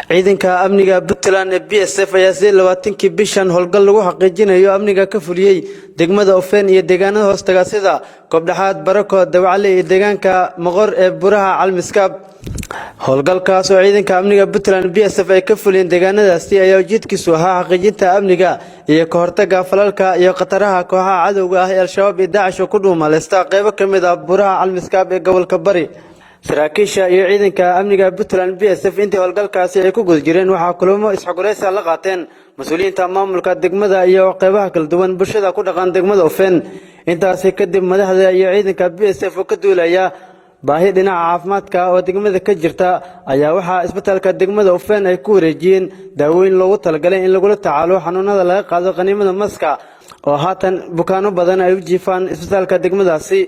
Ciidanka amniga Puntland ee BSF ayaa 28-kii bishan howlgal lagu xaqiijinayo amniga ka fuliyey degmada Ufeyn iyo deegaanada hoostaga sida Kobdhaxaad, Barako, Dawacale iyo deegaanka Moqor ee Buraha Calmiskaab. Howlgalkaas oo ciidanka amniga Puntland BSF ay ka fuliyeen deegaanadaasi ayaa ujeedkiisu ahaa xaqiijinta amniga iyo ka hortagga falalka iyo khataraha kooxaha cadowga ah ee Al-Shabaab iyo Daacish oo ku dhuumaleysta qaybo ka mid ah Buraha Calmiskaab ee gobolka Bari. Saraakiisha iyo ciidanka amniga Puntland BSF intii howlgalkaasi ay ku guda jireen waxaa kulamo isxogoreysa la qaateen mas-uuliyiinta maamulka degmada iyo qeybaha kala duwan bulshada ku dhaqan degmada Ufeyn. Intaasi kadib, madaxda iyo ciidanka BSF oo ka duulaya baahi dhinaca caafimaadka oo degmada ka jirta ayaa waxaa isbitaalka degmada Ufeyn ay ku wareejiyeen daawooyin loogu talagalay in lagula tacaalo xanuunada laga qaado qaniimada maska oo haatan bukaano badan ay u jiifaan isbitaalka degmadaasi.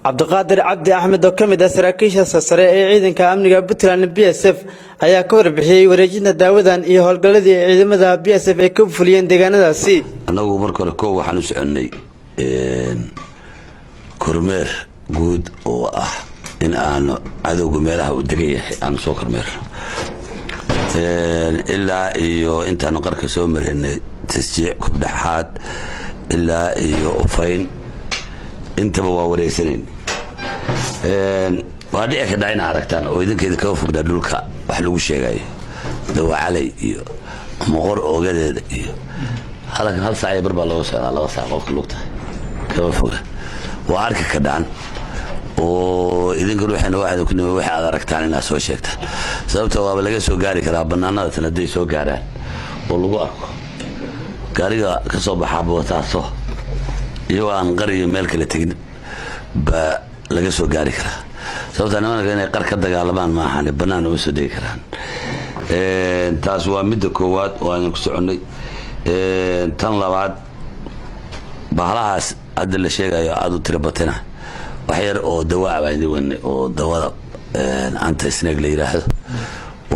Cabdiqaadir Cabdi Axmed oo ka mid ah saraakiisha sarsare ee ciidanka amniga Puntland BSF ayaa ka warbixiyey wareejinta daawadan iyo howlgalladii ay ciidamada BSF ay ka fuliyeen deegaanadaasi. Annagu marka hore koow waxaan u soconnay kormeer guud oo ah in aanu cadowga meelaha uu degan yahay aanu soo kormeerno, ilaa iyo intaanu qarka soo marinay Tasjiic, Kubdhaxaad ilaa iyo Ufayn, intaba waa wareegsanayn. Waa dhici kadhaa ina aragtaan oo idinkeeda kaga fogdaa dhulka wax lagu sheegayo, Dawacalay iyo Moqor oogadeeda iyo halkan hal saac iyo bar baa looga socdaa, 2 saac qofka lugta kama foga. Waa arki kadhaan oo idinka ruuxina waxaad ku nimi waxa aad aragtaan inaad soo sheegtaan, sababta waaba laga soo gaari karaa bannaanada tan. Hadday soo gaaraan oo lagu arko gaariga ka soo baxaa Boosaaso, iyagoo aan qariyo meel kale tegin baa laga soo gaari karaa, sababta nimanka inay qar ka dagaalamaan ma ahane, bannaan uma soo degi karaan. Taas waa midda koowaad oo aan ku soconnay. Tan labaad, bahalahaas hadda la sheegayo aada u tiro batana, wax yar oo dawaa baan idin wadnay oo dawada anti snake la yidhaahdo.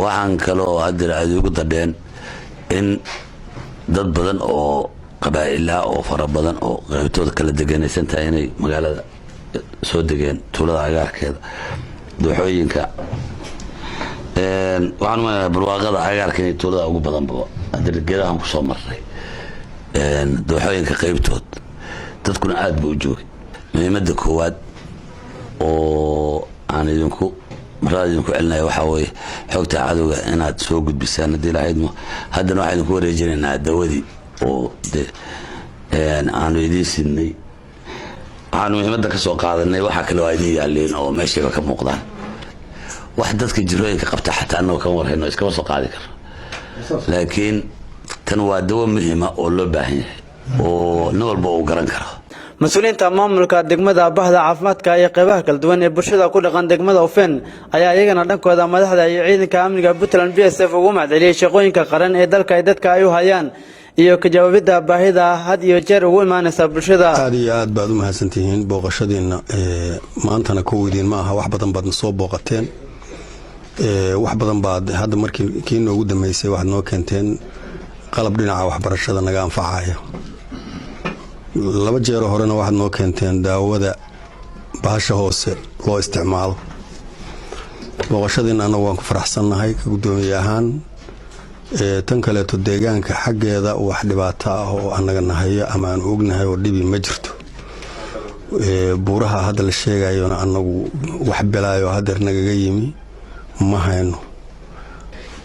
Waxaan kaloo haddana aad igu dadheen in dad badan oo qabaa'ilaa oo fara badan oo qaybtooda kala deganaysan tahay inay magaalada soo degeen, tuulada agaarkeeda, dooxooyinka. Waxaan umaleynaya barwaaqada agaarka inay tuulada ugu badanbaba. Haddana geedahan kusoo marnay dooxooyinka qaybtood, dadkuna aada buu u joogay. Muhiimadda koowaad oo aan idinku marada idinku celinaya waxaa weeye xogta cadowga inaad soo gudbisaan haddii lahaydmo. Haddana waxaan idinku wareejinaynaa dawadii oo de aanu idiin sidnay. Waxaanu muhiimadda ka soo qaadanay waxaa kale oo idin yaaleen oo meeshayba ka muuqdaan. Wax dadka jirooyinka qabta xataa annagoo kama warhayno, iskama soo qaadi karno, laakiin tan waa dawo muhiima oo loo baahan yahay oo nin walba uu garan karo. Mas-uuliyiinta maamulka degmada, bahda caafimaadka iyo qeybaha kala duwan ee bulshada ku dhaqan degmada Ufeyn ayaa iyagana dhankooda madaxda iyo ciidanka amniga Puntland BSF ugu mahadceliyey shaqooyinka qaran ee dalka ay dadka ay u hayaan iyo ka jawaabidda baahida had iyo jeer ugu imaanaysa bulshada. Aad iyo aad baad u mahadsantihiin booqashadiinna. Maantana kowdiin ma aha, wax badan baadna soo booqateen, wax badan baad hadda markii kii noogu dambeysay waxaad noo keenteen qalab dhinaca waxbarashada naga anfacaya. Laba jeero horena waxaad noo keenteen daawada bahasha hoose loo isticmaalo. Booqashadiina annagu waan ku faraxsannahay ka guddoomiye ahaan. Tan kaleeto, deegaanka xaggeeda wax dhibaato ah oo annaga nahayo ama aan ognahay oo dhibi ma jirto. Buuraha hadda la sheegayona annagu wax belaayo hadeer nagaga yimi ma hayno.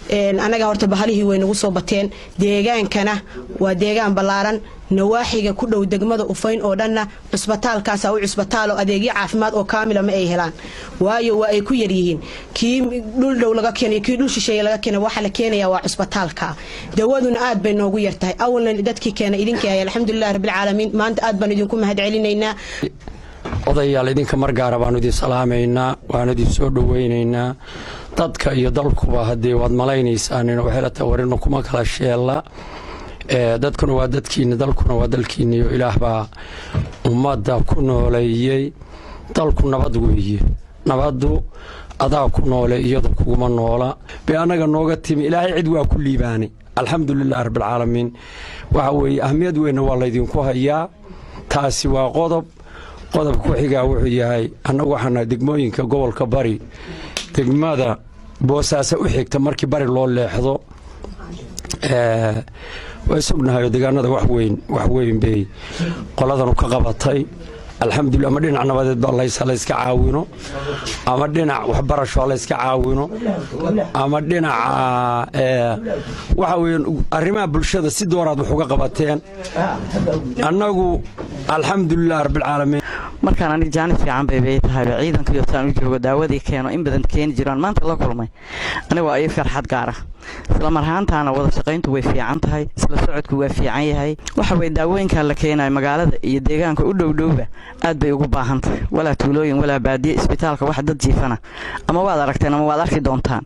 Anaga horta bahalihii way nagu soo bateen. Deegaankana waa deegaan ballaaran, nawaaxiga ku dhow degmada Ufayn oo dhanna cusbitaalkaasa u cusbitaalo. Adeegyo caafimaad oo kaamila ma ay helaan, waayo waa ay ku yaryihiin. Kii dhul dhow laga keenayo, kii dhul shisheeye laga keenay, waxa la keenaya waa cusbitaalka. Dawaduna aad bay noogu yartahay. Awalna dadkii keena idinkii hay, alxamdulilah rabbilcaalamiin. Maanta aad baan idinku mahad celinaynaa. Odayaal, idinka mar gaara baanu idin salaamaynaa, waanu idin soo dhoweynaynaa. Dadka iyo dalkuba haddee waad malaynaysaan in waxay la tahay warino kuma kala sheella. Dadkuna waa dadkiina, dalkuna waa dalkiina, iyo Ilaah baa ummadda ku nooleeyey. Dalku nabad weeye, nabaddu adaa ku noole, iyadu kuguma noola. Bay annaga nooga timi. Ilaahay cid waa ku liibaanay, alxamdulilah rabbilcaalamiin. Waxa weeye ahmiyad weynna waa laydinku hayaa. Taasi waa qodob. Qodobka ku xigaa wuxuu yahay, annagu waxaana degmooyinka gobolka Bari, degmada Boosaaso u xigta markii bari loo leexdo. Waa sugnahay oo deegaanada wax weyn, wax weyn bay qoladanu ka qabatay, alxamdulillah. Ama dhinac nabadeed baa layska caawino, ama dhinac waxbarasho layska caawino, ama dhinaca waxa weeyaan arrimaha bulshada si dooraad wax uga qabateen. Annagu alxamdulilah rabbilcaalamiin. Markaan anig jaanis fiican bay tahayba ciidanka saan u joogo, daawadii keeno in badan keeni jiraan, maanta la kulmay aniga waa ii farxad gaar ah. Isla mar ahaantaana wada shaqayntu way fiican tahay, isla socodku waa fiican yahay. Waxa weye daawooyinka la keenayo magaalada iyo deegaanka u dhowdhowba aad bay ugu baahan tahay, walaa tuulooyin walaa baadiye. Isbitaalka wax dad jiifana ama waad aragteen ama waad arki doontaan.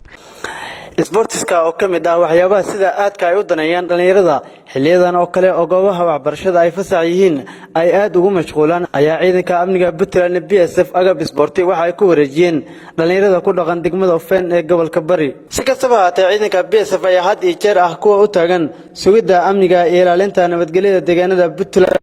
Isboortiska oo ka mid ah waxyaabaha sida aadka ay u daneeyaan dhallinyarada, xiliyadan oo kale oo goobaha waxbarashada ay fasax yihiin ay aad ugu mashquulaan, ayaa ciidanka amniga Puntland BSF agab isboorti waxa ay ku wareejiyeen dhallinyarada ku dhaqan degmada Ufeyn ee gobolka Bari. Si kastaba haatee, ciidanka BSF ayaa had iyo jeer ah kuwa u taagan sugidda amniga iyo ilaalinta nabadgelyada deegaanada Puntland.